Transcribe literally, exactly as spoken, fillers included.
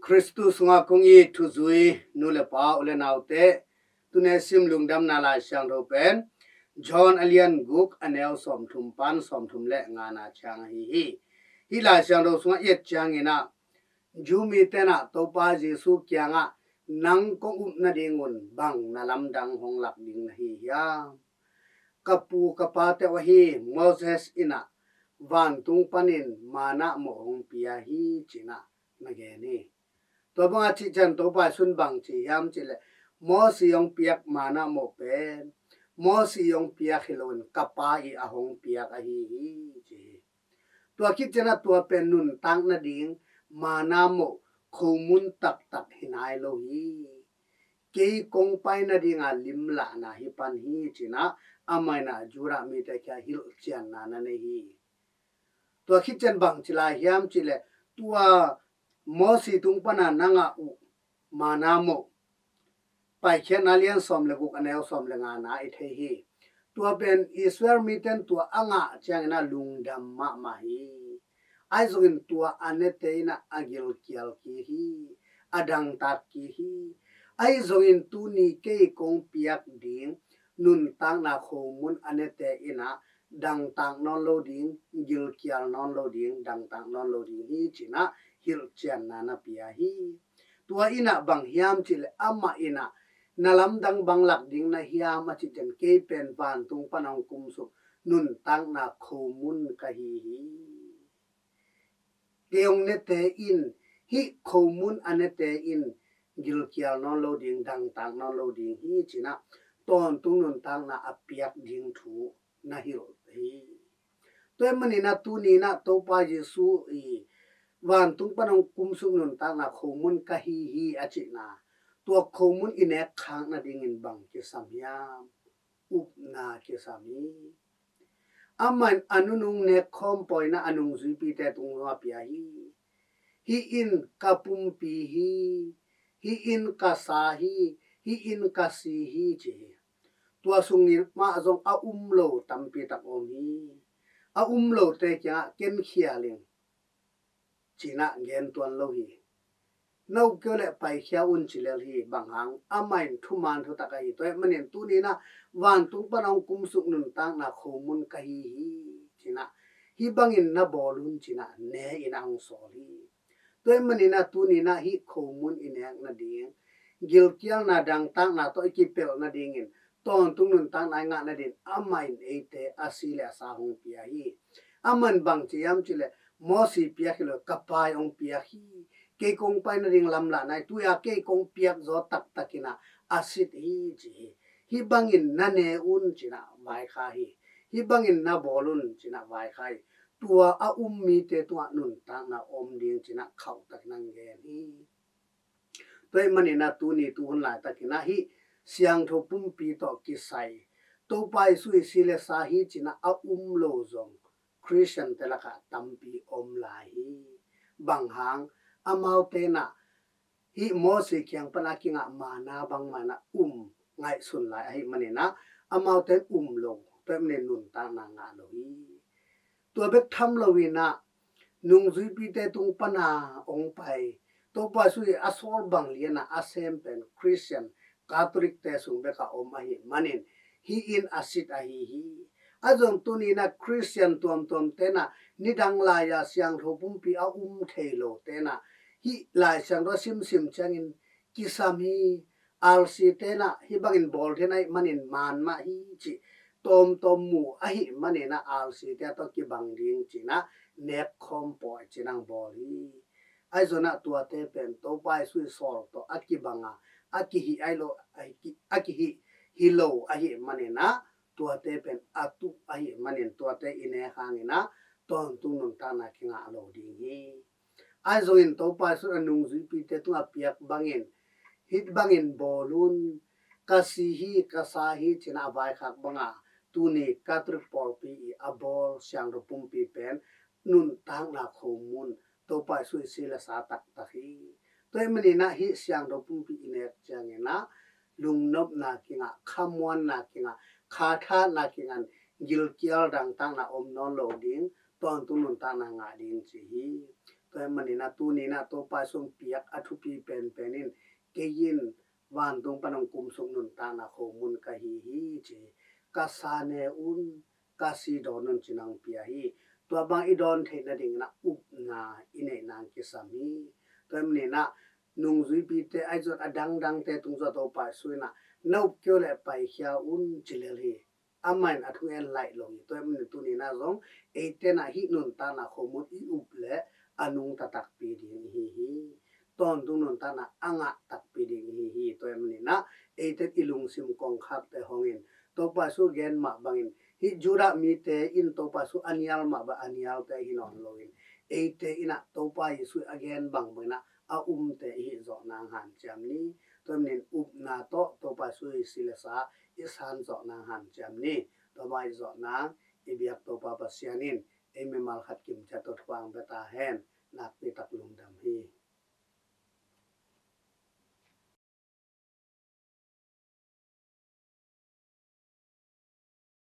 Khristu sungah kong it thuzui nu le pa, u le naute, tuni sim lungdamna Lai Siangtho pen John a lian guk, a neu sawmthum pan sawmthum le ngana ciang ahi hi. Hih Lai Siangtho sungah i et ciangin ah, Jew mite in ah Topa Jesu kiangah, "Nang kong up nadingun bang na lamdang hong lak ding na hi hiam? Ka pu ka pate uh ahi Moses in ah vantung panin manna mawh hong pia hi," ci-in ah na gen hi. Tua bangah cih ciang Topa Jesu in bang ci hiam cih leh, "Moses hong piak manna mawh pen Moses hong piak hi loin ka Pa in a hong piak ahi hi," ci hi. Tua khit ciangin ah tua pen nuntak nading manna mawh khomun taktak hi nai lo hi. Kei kong pai nadinga limlahna hi pan hi, ci-in ah amah in ah Judah mite kiang hilhcianna na nei hi. Tua khit ciang bang ci lai hiam cih leh, tua Moses tung pana na ngah uh manna mawh, Paikhiatna lian sawm le guk, a neu sawm le ngana i thei hi. Tua pen Israel mite in tua a ngah ciangin ah lungdam mahmah hi. Ahi zongin tua a nete in ah a gilkial kik hi, a dangtak kik hi. Ahi zongin tuni kei kong piak ding nuntakna khomun a nete in ah dangtak nawn lo ding, gilkial nawn lo ding, dangtak nawn lo ding hi, ci-in ah hilhcianna na pia hi. Tua in ah bang hiam cih leh amah in ah, "Na lamdang bang lak ding na hiam?" a cih ciang, "Kei pen vantung pan hong kumsuk nuntakna khomun ka hi hi. Kei hong nete in, hih khomun a nete in gilkial nawn lo ding, dangtak nawn lo ding hi," ci-in ah tawntung nuntakna a piak ding thu na hilh hi. Tua ahih manin ah tuni in ah Topa Jesu i vantung pan hong kumsuk nuntakna khomun ka hi hi a cihna, tua khomun i nek khak nadingin bang kisam hiam? Upna kisam hi. Amah in a nunung nek khawm pawi in ah a nungzuipite tung zong a pia hi. "Hih in ka pumpi hi, hih in ka sa hi, hih in ka si hi," ci hi. Tua sungin mah zong a um lo tampi tak om hi. A um lote kiangah ken khial ing, ci-in ah gen tuan lo hi. Na up kei uh leh paikhia un ci lel hi, bang hang, amah in thuman thutak ahi. Tua ahih manin tuni in ah vantung pan hong kumsuk nuntakna khomun ka hi hi, ci-in ah hih bangin na bawl un, ci-in ah ne in ah hong sawl hi. Tua ahih manin ah tuni in ah hih khomun i nek nading, gilkialna dangtakna tawh i kipelh nadingin, tawntung nuntakna i ngah nadingin amah in eite a si le a sa hong pia hi. Amah in bang ci hiam cih leh, "Moses piak hi lo, ka Pa in hong piak hi. Kei kong pai nading lamlahna hi, tu-in ah kei kong piak zaw taktak in ah a sit hi," ci hi. "Hih bangin na ne un," ci-in ah vaikhak hi. "Hih bangin na bawl un," ci-in ah vaikhak hi. Tua a um mite tungah nuntakna om ding, ci-in ah khauhtakin hong gen hi. Tua ahih manin ah tuni tuhun laitakin ah hih siangtho pumpi tawh kisai, Topa Jesu i si le sa hi, ci-in ah a um lo zong Khristiante lakah tampi om lai hi. Bang hang, amaute in ah hih Moses kiang pan a kingah manna bangmah in ah um ngaihsun lai ahih manin ah amaute in um lo, tua ahih manin nuntakna ngah lo hi. Tua bek tham lo in ah nungzuipite tung pan a hong pai, Topa Jesu i a sawl bang lian a a sem pen Khristian Catholic-te sung bek a om ahih manin hih in a sit ahi hi. Ahi zong tuni in ah Khristian tuamtuamte in ah nidang lai-a siangtho pumpi a um thei lote in ah hih Lai Siangtho a simsim ciangin kisam hi. R C te in ah hih bangin bawl ding ahih manin man mah hi, cih tawmtawm mu ahih manin ah R C te tawh kibang ding, ci-in ah nek khawm pawi, ci-in ah bawl hi. Ahi zongin ah tuate pen Topa Jesu i sawl tawh a kibang a, a kihih ahi lo, a ki, a kihih hi lo ahih manin ah tuate pen a tuh ahih manin tuate i nek hangin ah tawntung nuntakna kingah lo ding hi. Ahi zongin Topa Jesu in a nungzuipite tungah a piak bangin, "Hih bangin bawl un, ka si hi, ka sa hi," ci-in ah a vaikhak bang a, tuni Catholic pawlpi i a bawl siangtho pumpi pen nuntakna khomun, Topa Jesu i si le sa taktak hi. Tua ahih manin ah hih siangtho pumpi i nek ciangin ah lungnopna kingah, khamuanna kingah, khathatna kingah, gilkial dangtakna om nawn lo ding, tawntung nuntakna ngah ding, ci hi. Tua ahih manin ah tuni-in ah Topa Jesu hong piak a thupi penpen in, kei in vantung pan hong kumsuk nuntakna khomun ka hi hi, ci hi. Ka sa ne un, ka si dawn un, ci-in hong pia hi. Tua bang i dawn theih nadingin ah upna i neih nang kisam hi. Tua ahih manin ah nungzuipite ahi zong a dangdangte tung zong Topa Jesu in ah na up kei uh leh paikhia un, ci lel hi. Amah in a thu en laih lo hi. Tua ahih manin tuni-in ah zong eite in ah hih nuntakna khomun i up leh a nungta takpi ding i hi hi. Tawntung nuntakna a ngah takpi ding i hi hi. Tua ahih manin ah eite in i lungsim kongkhakte hong in, Topa Jesu gen mah bangin, hih Judah mite in Topa Jesu a nial mah bang a nialte hi nawn loin, eite in ah Topa Jesu a gen bangbang in ah a umte i hih zawh nang hanciam ni. Tua ahih manin upna tawh Topa Jesu i si le sa i san zawh nang hanciam ni. Tua bang i zawh nang i biak Topa Pasian in ei mimal khat kim ciat tawh thupha hong pia ta hen. Nakpi tak lungdam hi.